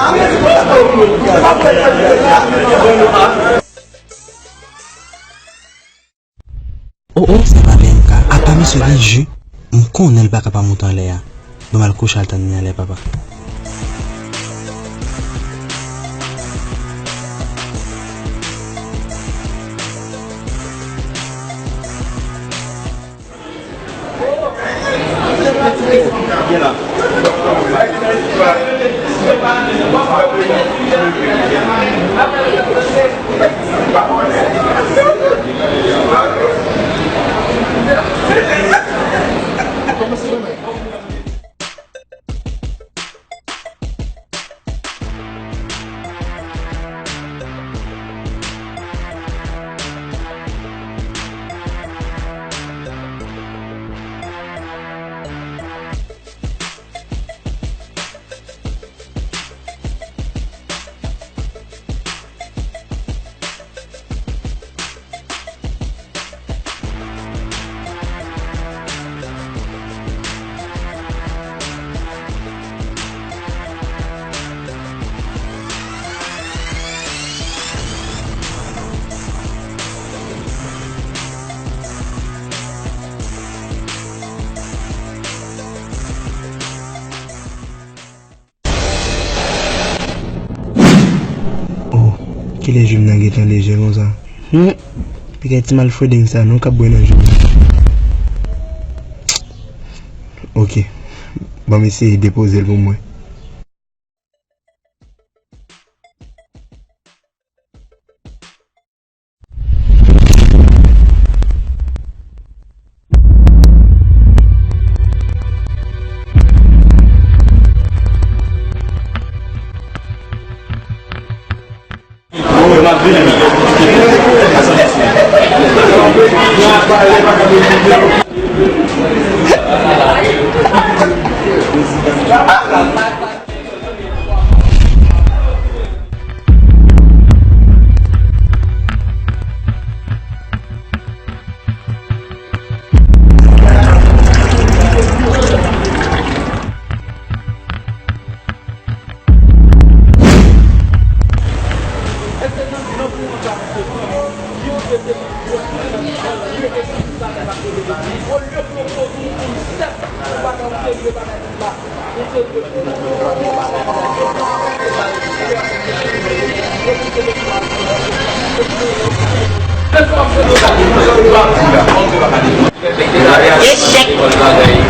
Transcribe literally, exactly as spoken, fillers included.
O, o, sa pa P M K. Apa misye gen ji? M konnen l pa ka pa monte anlè a. Ban m al kouche al tann li anlè, papa. Oh, kilè jwèt nan gentan lejè konsa? Hmm. Pika ti malfredeng sa non k ap bwè nan jwèt. Ok. Ban m eseye depoze l pou mwen. Echèk!